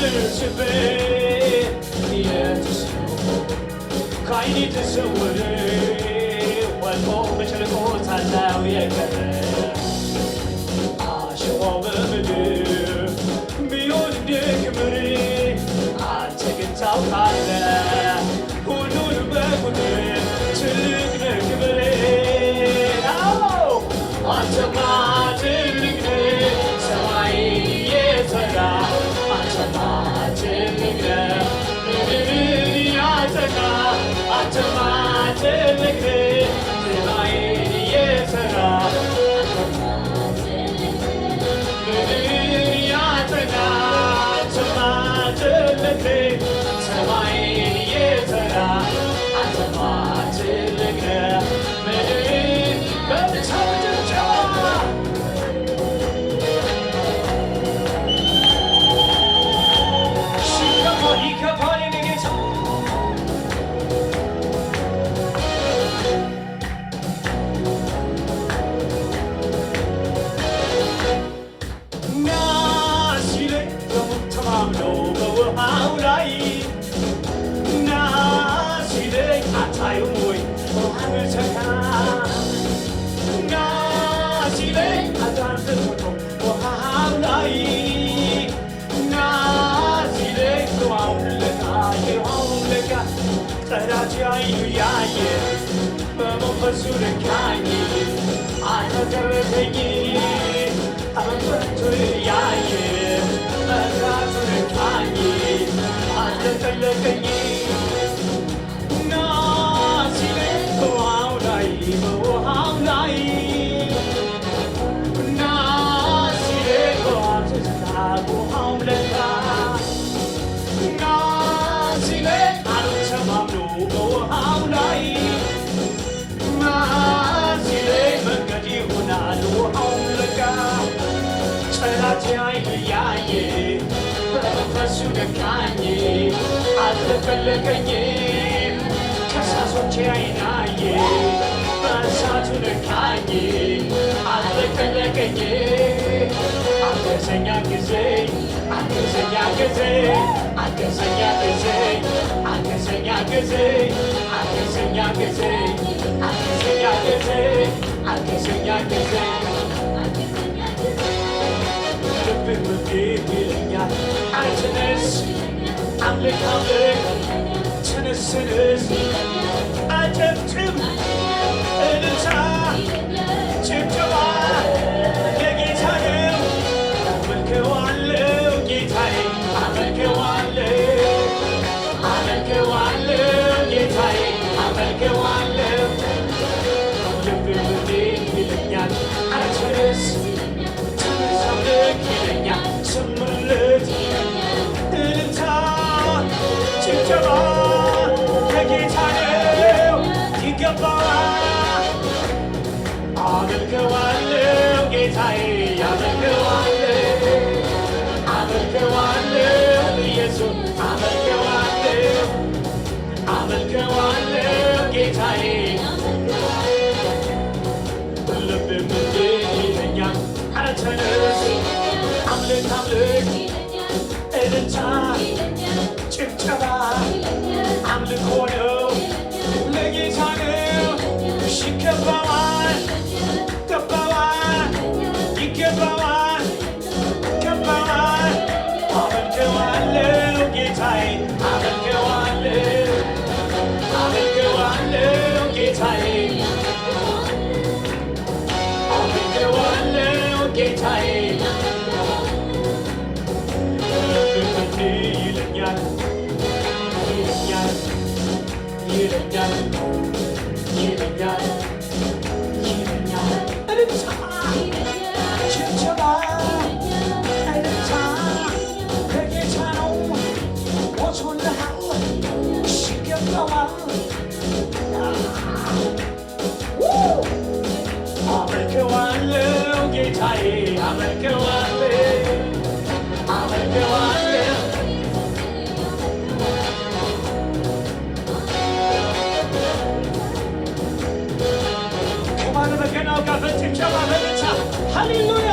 ሳልደርስበት የትስ ነው ከዓይኔ ተሰወረ ወድቆ በሸለቆ ሳላየው የቀረ? አሸዋው በምድር ቢሆን እንደ ክምር፣ አንተ ግን ታውቃለህ ሁሉንም በቁጥር። ትልቅ ነህ ክብር። አዎ፣ አንተማ ትልቅ ነህ፣ ሰማይን የሠራ። አንተማ ትልቅ ነህ፣ ምድርን ያጸና። አንተማ ትልቅ ነህ፣ ሰማይን የሠራ፣ ምድርን ያጸና። አንተማ ትልቅ ነህ፣ ሰማይን የሠራ። አንተማ ትልቅ ነህ፣ ምድርን በእልልታ፣ በጭብጨባ። ይገባል፣ ይገባል የኔ ጌታ። ና ሲለኝ ተማምኖ በውሃው ላይ፣ ና ሲለኝ አታዩም ወይ ውሃን ተካ? ና ሲለኝ አታንፍቶ ውሃው ላይ፣ ና ሲለኝ ውሃውን ለካ፣ የውሃውን ለካ። ጠላት አይኑ ያየ በመንፈሱ ነካኝ፣ አልተቀረተኝ። አመንፈቱ ያየ በእሳቱ ነካኝ፣ አለቀለቀኝ። ና ሲለኝ በውሃው ላይ፣ በውሃው ላይ፣ ና ሲለኝ በውሃው ተዘጋ፣ በውሃው ለካ። ና ሲለኝ አልተማምኖ በውሃው ላይ፣ ና ሲለኝ መንገድ ይሆናል ውሃው ለካ። ጠላቴ አይኑ ያየ በመንፈሱ ነካኝ፣ አጥለቀለቀኝ። ከሳሾቼ አይን አየ በእሳቱ ነካኝ፣ አጥለቀለቀኝ። አገዘኝ፣ አገዘኝ፣ አገዘኝ፣ አገዘኝ፣ አገዘኝ፣ አገዘኝ፣ አገዘኝ፣ አገዘኝ፣ አገዘኝ፣ አገዘኝ፣ አገዘኝ፣ አገዘኝ፣ አገዘኝ፣ አገዘኝ። ልብህ እንዲህ ይለኛል፣ ኧረ ተነስ፣ አምልክ፣ አምልክ፣ ተነስ፣ ተነስ፣ አጨብጭብ፣ እልልታ፣ ጭብጨባ ለጌታ ነው። አመልከዋለሁ ጌታዬ፣ አመልከዋለሁ፣ አመልከዋለሁ ጌታዬ፣ አመልከዋለሁ። ልብህ እንዲህ ይለኛል፣ ኧረ ተነስ፣ ተነስ፣ አምልክ ይለኛል፣ ዘምርለት፣ እልልታ፣ ጭብጨባ ለጌታ ነው፣ ይገባዋል። አመልከዋለሁ ጌታዬ፣ አመልከዋለሁ፣ አመልከዋለሁ ኢየሱስ፣ አመልከዋለሁ፣ አመልከዋለሁ ጌታዬ። ልቤም እንዲህ ይለኛል፣ ኧረ ተነስ፣ አምልክ፣ አምልክ፣ እልልታ፣ ጭብጨባ አምልኮ ነው፣ ለጌታ ነው። ይገባዋል፣ ይገባዋል፣ ይገባዋል፣ ይገባዋል። አመልከዋለሁ ጌታዬ፣ አመልከዋለሁ፣ አመልከዋለሁ ጌታዬ፣ አመልከዋለሁ ጌታዬ። ልቤም እንዲህ ይለኛል፣ ይለኛል፣ ይለኛል፣ ይለኛል፣ ይለኛል። እልልታ፣ ጭብጨባ፣ እልልታ ለጌታ ነው። ሞቶልሃል፣ ይገባዋል። አመልከዋለሁ ጌታዬ፣ አመልከዋለሁ፣ አመልከዋለሁ። ከባለ በገናው ጋር በጭብጨባ፣ በእልልታ፣ ሃሌሉያ።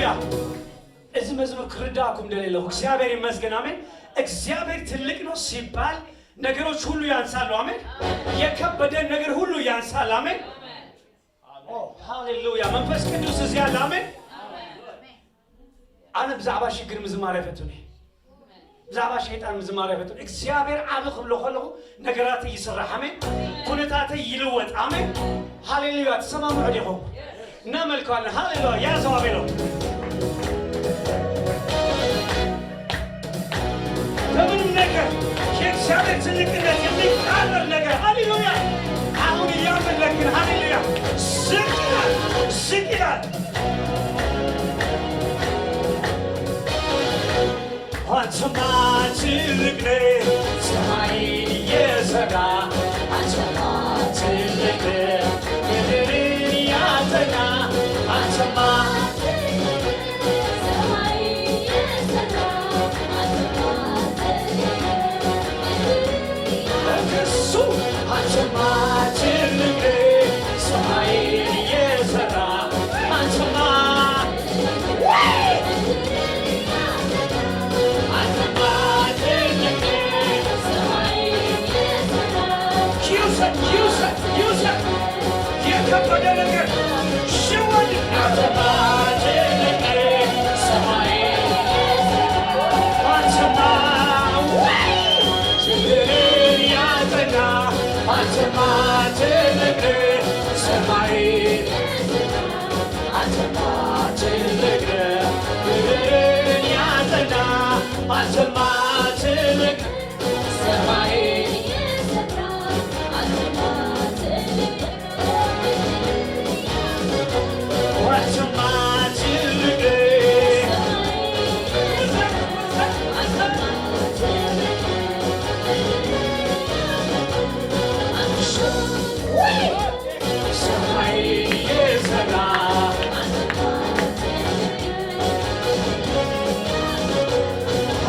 ሃሌሉያ። እዚ መዝሙር ክርዳእኩም ደለለኹ። እግዚአብሔር ይመስገን፣ አሜን። እግዚአብሔር ትልቅ ነው ሲባል ነገሮች ሁሉ ያንሳሉ፣ አሜን። የከበደን ነገር ሁሉ ያንሳል፣ አሜን። ኦ ሃሌሉያ! መንፈስ ቅዱስ እዚህ አለ፣ አሜን። ኣነ ብዛዕባ ሽግር ምዝማር ኣይፈቱን እየ፣ ብዛዕባ ሸይጣን ምዝማር ኣይፈቱን። እግዚአብሔር ዓብ ክብሎ ከለኹ ነገራት ይስራሕ፣ ኣሜን። ኩነታተይ ይልወጥ፣ ኣሜን። ሃሌሉያ! ትሰማምዑ ዲኹም? እናመልከዋለን። ሃሌሉያ! ያዘው አቤሎ። በምንም ነገር የእግዚአብሔር ትልቅነት የሚቃረን ነገር፣ ሃሌሉያ፣ አሁን እያመለክን፣ ሃሌሉያ፣ ዝቅ ይላል፣ ዝቅ ይላል። አንተማ ትልቅ ነህ፣ ሰማይን የዘራ። አንተማ ትልቅ ነህ፣ ምድርን ያጸና። አንተማ እሱ አንተማ ትልቅ ነህ፣ ሰማይን የዘራ። አንተማ አንተማ ትልቅ ነህ። ይውሰድ፣ ይውሰድ፣ ይውሰድ። የከበደ ነገር ሽወድ። አንተማ ትልቅ ነህ፣ ሰማይን አንተማ ምድርን ያጸና። አንተማ ትልቅ ነህ፣ ሰማይን አንተማ ትልቅ ነህ፣ ምድርን ያጸና። አንተማ ትልቅ ሰማይን አንተማ ትልቅ ነህ። ሰማይን የዘራ።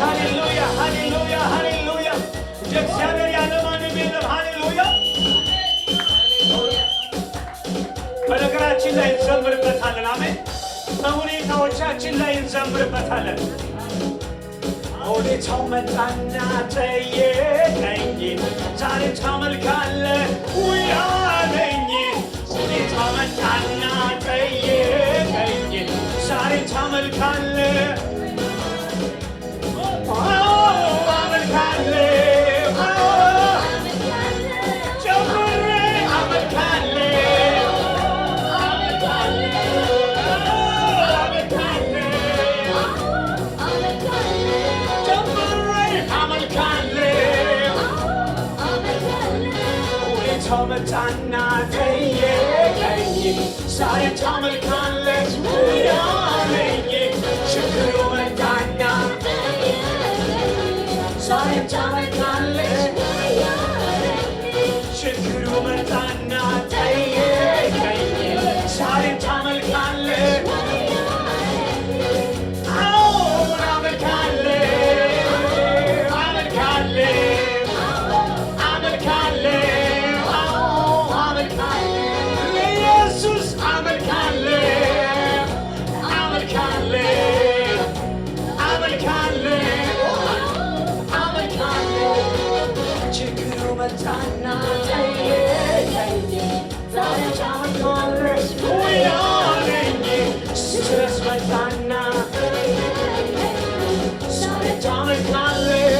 ሃሌሉያ፣ ሃሌሉያ፣ ሃሌሉያ! እንደ እግዚአብሔር ያለ ማንም የለም። ሃሌሉያ! በነገራችን ላይ እንዘምርበታለን። አሜን። በሁኔታዎቻችን ላይ እንዘምርበታለን። ሁኔታው መጣና ጠየቀኝ፣ ዛሬ ታመልካለህ ወይ አለኝ። ሁኔታው መጣና ጠየቀኝ፣ ዛሬ ታመልካለህ? አዎ አመልካለሁ፣ አዎ ጨምሬ አመልካለሁ፣ አመልካለሁ፣ ጨምሬ አመልካለሁ። ሁኔታው መጣና ጠየቀኝ፣ ዛሬ ታመልካለህ ወይ አለኝ። ችግሩ መጣና ዛሬ ታመልካለህ? ችግሩ መጣና ጠየቀኝ፣ ዛሬ ታመልካለህ? አዎን አመልካለሁ፣ አመልካለሁ፣ አመልካለሁ፣ አዎ አመልካለሁ፣ ለኢየሱስ አመልካለሁ፣ አመልካለሁ፣ አመልካለሁ፣ አመልካለሁ። ችግሩ መጣና ጠየቀኝ፣ ዛሬ ታመልካለህ ወይ አለኝ። stress መጣና ዛሬ ታመልካለህ?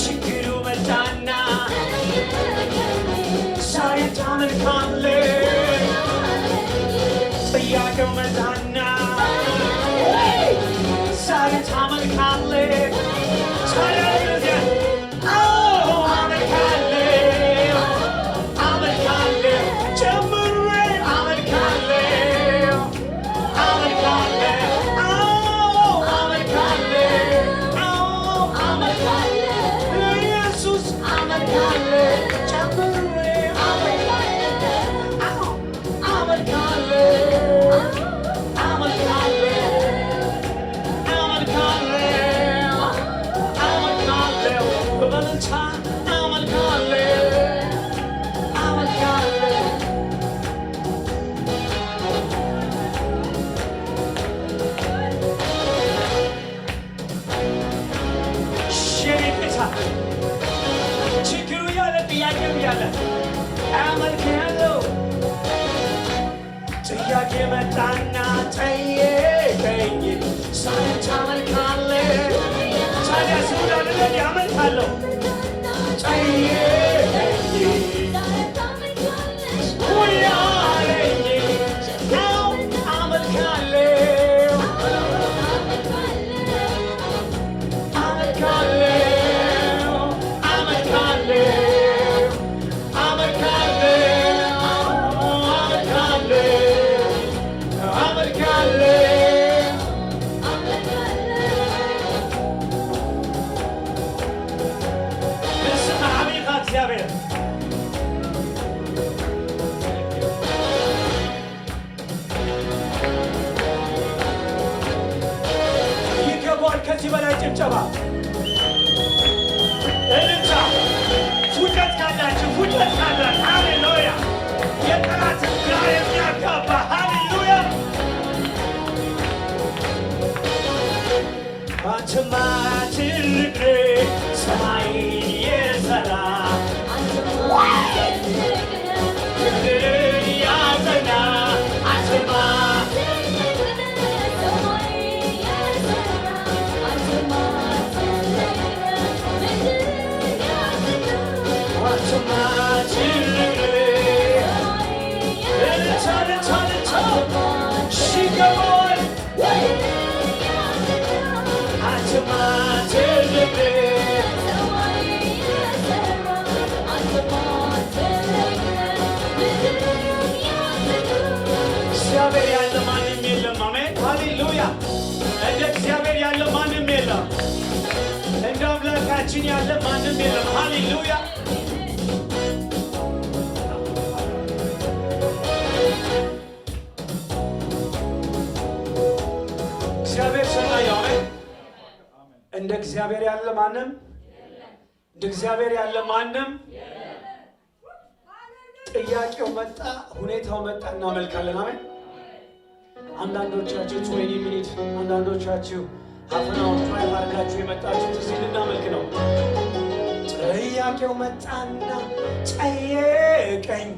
ችግሩ መጣና ዛሬ ታመልካለህ? ጥያቄው መጣና ዛሬ ታመልካለህ? ታዲያ አዎ አመልካለሁ፣ አመልካለሁ፣ ጨምሬ አመልካለሁ፣ አመልካለሁ፣ አዎ አመልካለሁ፣ አዎ አመልካለሁ፣ ለኢየሱስ አመልካለሁ፣ ጨምሬ አዎ አመልካለሁ፣ አመልካለሁ፣ አመልካለሁ። መጣና ጠየቀኝ፣ ዛሬም ታመልካለህ? ታዲያ ስሙን አይደለ አመልካለሁ። ጠየቀኝ ወይ አለኝ፣ አዎ አመልካለሁ፣ አመልካለሁ፣ አመልካለሁ፣ አመልካለሁ፣ አመልካለሁ፣ አመልካለሁ። በስመ አብ እግዚአብሔር። ይገባል። ከዚህ በላይ ጭብጨባ፣ እልልታ፣ ፉጨት ካላችሁ፣ ፉጨት ካላችሁ፣ ሃሌሉያ! የጠላትን ግራ የሚያጋባ፣ ሃሌሉያ! አንተማ ትልቅ ነህ፣ ሰማይን የሠራ፣ ምድርን ያጸና፣ አንተማ። አንተማ ትልቅ ነህ። እልልታ፣ እልልታ፣ እልልታ ይገባዋል። አንተማ ትልቅ ነህ። እግዚአብሔር ያለ ማንም የለም። አሜን፣ ሃሌሉያ። እንደ እግዚአብሔር ያለ ማንም የለም። እንደ አምላካችን ያለ ማንም የለም። ሃሌሉያ። እግዚአብሔር ሰናይ ነው። አሜን። እንደ እግዚአብሔር ያለ ማንም፣ እንደ እግዚአብሔር ያለ ማንም። ጥያቄው መጣ፣ ሁኔታው መጣ፣ እናመልካለን። አሜን። አንዳንዶቻችሁ 20 minute፣ አንዳንዶቻችሁ half an hour drive አድርጋችሁ የመጣችሁት እዚህ ልናመልክ ነው። ጥያቄው መጣና ጠየቀኝ፣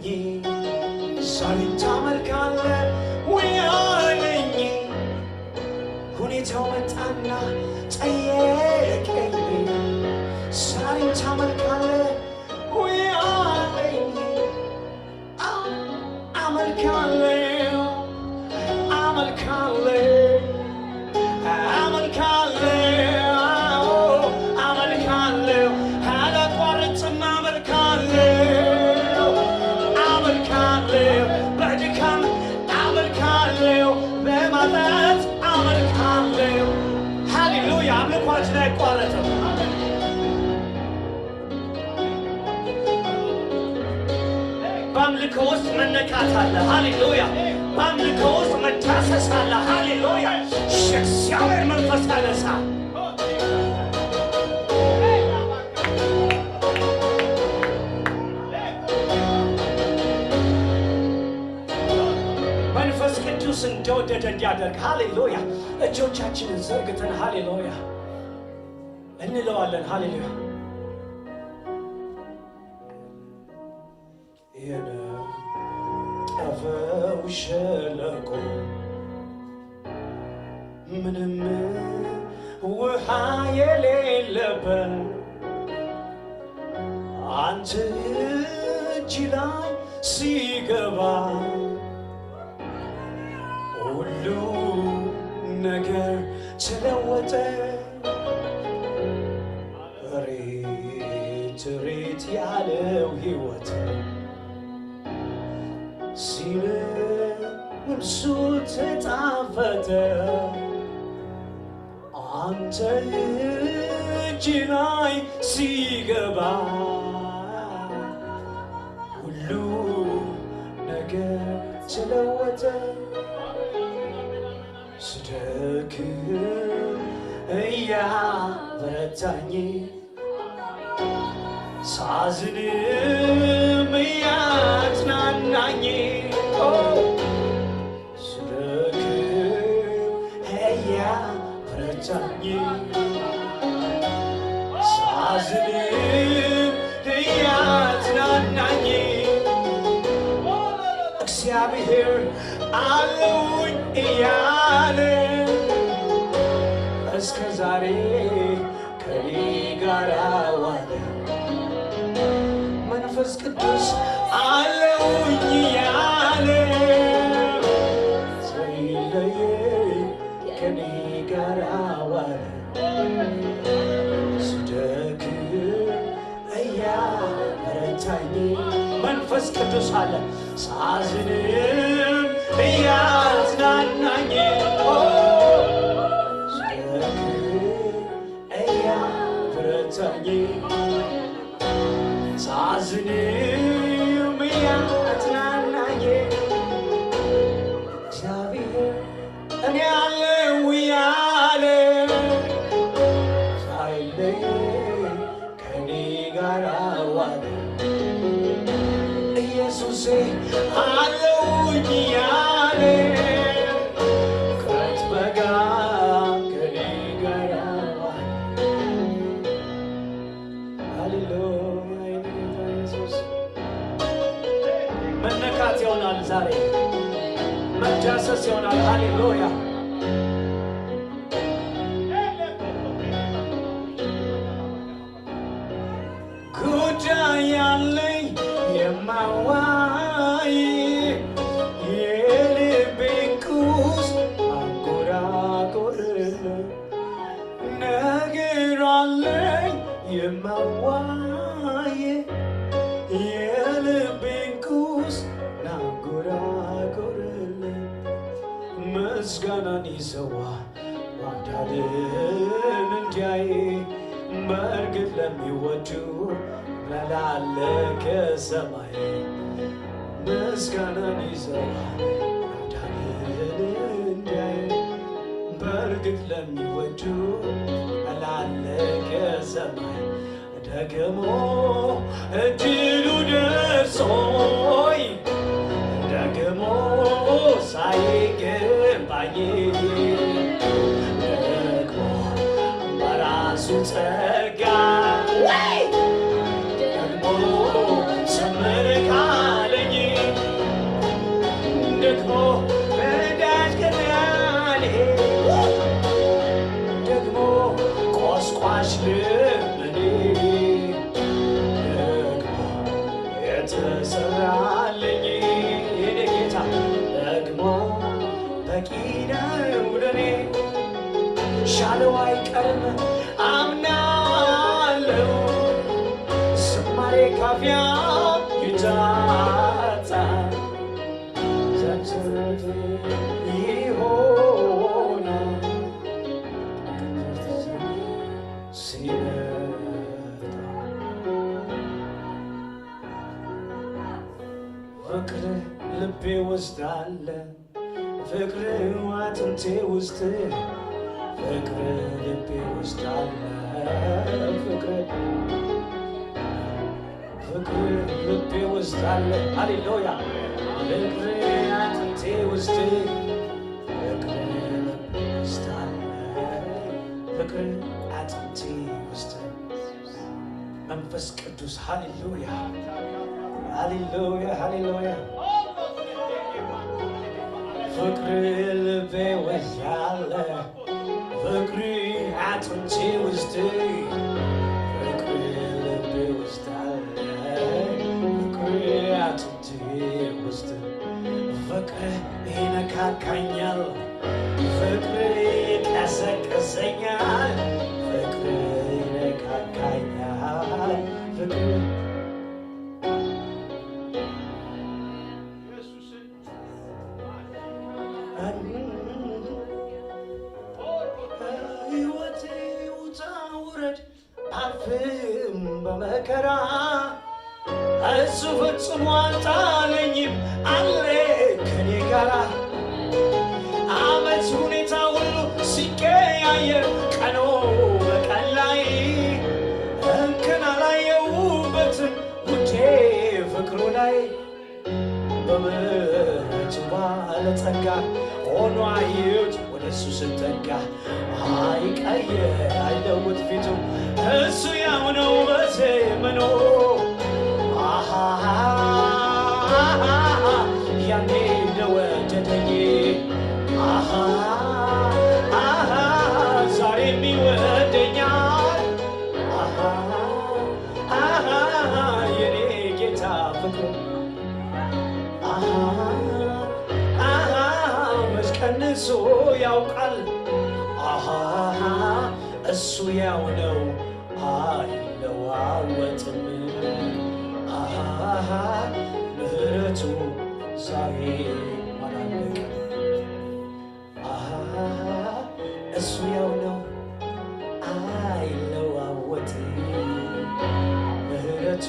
ዛሬም ታመልካለህ ወይ አለኝ። ሁኔታው መጣና ጠየቀኝ፣ ዛሬም ታመልካለህ ወይ አለኝ። አመልካለሁ፣ አመልካለሁ፣ አመልካለሁ፣ አመልካለሁ፣ አላቋርጥም፣ አመልካለሁ፣ አመልካለሁ፣ በድካም አመልካለሁ፣ በማጣት አመልካለሁ። ሃሌሉያ! አምልኳችን አይቋረጥም። በአምልኮ ውስጥ መነካት አለ። ሃሌሉያ! በአምልኮ ውስጥ መዳሰስ አለ። ሃሌሉያ! የእግዚአብሔር መንፈስ ያነሳል። መንፈስ ቅዱስ እንደወደደ እንዲያደርግ፣ ሃሌሉያ፣ እጆቻችንን ዘርግተን ሃሌሉያ እንለዋለን። ሃሌሉያ። የነጠፈው ሸለቆ ምንም ውሃ የሌለበት አንተ እጅ ላይ ሲገባ ሁሉ ነገር ተለወጠ። ሬት ሬት ያለው ሕይወት ሲለምሱ ተጣፈጠ፣ አንተ እጅ ላይ ሲገባ ሁሉ ነገር ተለወጠ። ስደክም እያበረታኝ፣ ሳዝንም እያጽናናኝ፣ ስደክም እያበረታኝ፣ ሳዝንም እያጽናናኝ፣ እግዚአብሔር አለውኝ እያለ እስከ ዛሬ ከኔ ጋር ዋለ። መንፈስ ቅዱስ አለውኝ እያለ ሳይለየኝ ከኔ ጋር ዋለ። ስደክም እያበረታኝ መንፈስ ቅዱስ አለ፣ ሳዝንም እያጽናናኝ፣ ስደክም እያበረታኝ፣ ሳዝንም እያጽናናኝ፣ እግዚአብሔር እኔ አለው እያለ ሳይለየኝ ከኔ ጋር ዋለ። ኢየሱሴ አለውኝ እያለ ክረምት በጋ ከኔ ጋር ዋለ። ሃሌሉያ! የኔ ጌታ ኢየሱስ፣ መነካት ይሆናል ዛሬ፣ መዳሰስ ይሆናል። ሃሌሉያ! ጉዳይ ያለኝ የማዋይ፣ የልቤን ቁስ አንጎራጎርልህ፣ ነገር አለኝ የማዋይ፣ የልቤን ቁስ ናንጎራጎርልህ፣ ምስጋናን ይሰዋ ማዳንን እንዲያይ፣ በእርግጥ ለሚወዱ መላለ ከሰማይ፣ ምስጋናን ይዘዋ ማዳንን እንዲያይ፣ በእርግጥ ለሚወዱ መላለ ከሰማይ፣ ደግሞ እድሉ ደርሶኝ፣ ደግሞ ሳይገባኝ፣ ደግሞ በራሱ ጸጋ፣ ደግሞ ዘምር ካለኝ፣ ደግሞ በዳጅ ቀናኔ፣ ደግሞ ቆስቋሽ ልመኔ፣ ደግሞ የተሰራልኝ የኔ ጌታ ደግሞ በቂ ነው ለኔ። ሻለው አይቀርም አምናለው፣ ዝማሬ ካፊያ ይታጣ፣ ሰንሰለት ይሆናል ሲመጣ። ፍቅር ልቤ ውስጥ አለ፣ ፍቅር አጥንቴ ውስጥ፣ ፍቅር ልቤ ውስጥ አለ፣ ፍቅር፣ ፍቅር ልቤ ውስጥ አለ። ሃሌሉያ! ፍቅር አጥንቴ ውስጥ፣ ፍቅር ልቤ ውስጥ አለ፣ ፍቅር አጥንቴ ውስጥ፣ መንፈስ ቅዱስ። ሃሌሉያ፣ ሃሌሉያ፣ ሃሌሉያ! ፍቅር ልቤ ውስጥ አለ፣ ፍቅር አጥንቴ ውስጥ፣ ፍቅር ልቤ ውስጥ አለ፣ ፍቅር አጥንቴ ውስጥ፣ ፍቅር ይነካካኛል፣ ፍቅር ይቀሰቅሰኛል፣ ፍቅር ይነካካኛል፣ ፍቅር። ሕይወቴ ውጣ ውረድ ባልፍም በመከራ፣ እሱ ፈጽሞ አልጣለኝም፣ አለ ከኔ ጋራ። አመት ሁኔታ ሁሉ ሲቀያየር፣ ቀኖ በቀን ላይ፣ እንከን አላየሁበትም ውዴ ፍቅሩ ላይ። በምሕረቱ ባለጸጋ ሆኖ አየሁት ወደ እሱ ስጠጋ። አይቀየር አይለውጥ ፊቱ፣ እሱ ያው ነው በዘመኑ። አሃ፣ ያኔ እንደወደደኝ። ያውቃል። አሃ እሱ ያው ነው አይለዋወጥም። አሃ ምህረቱ ዛሬ አላለቀም። አሃ እሱ ያው ነው አይለዋወጥም። ምህረቱ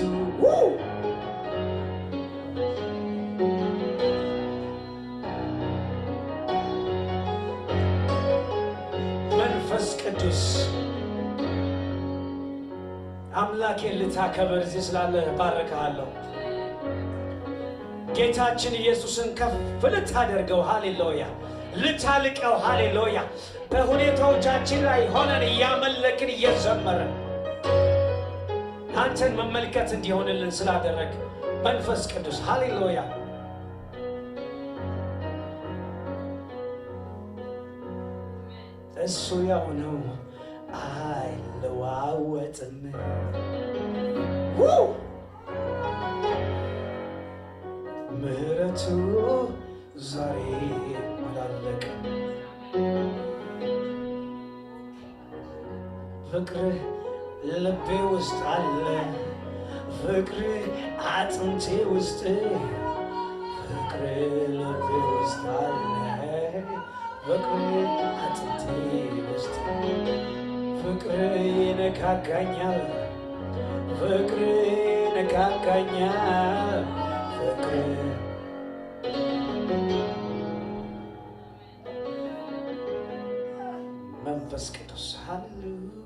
መንፈስ ቅዱስ አምላኬን ልታከብር እዚህ ስላለ ባርክሃለሁ። ጌታችን ኢየሱስን ከፍ ልታደርገው፣ ሃሌሉያ፣ ልታልቀው፣ ሃሌሉያ። በሁኔታዎቻችን ላይ ሆነን እያመለክን እየዘመርን አንተን መመልከት እንዲሆንልን ስላደረግ መንፈስ ቅዱስ ሃሌሉያ። እሱ ያው ነው አይለዋወጥም። ምህረቱ ዛሬ አላለቀም። ፍቅርህ ልቤ ውስጥ አለ፣ ፍቅርህ አጥንቴ ውስጥ፣ ፍቅርህ ልቤ ውስጥ አለ፣ ፍቅርህ አጥንቴ ውስጥ፣ ፍቅርህ ይነካካኛል፣ ፍቅርህ ይነካካኛል፣ ፍቅርህ መንፈስ ቅዱስ ሃሌሉያ።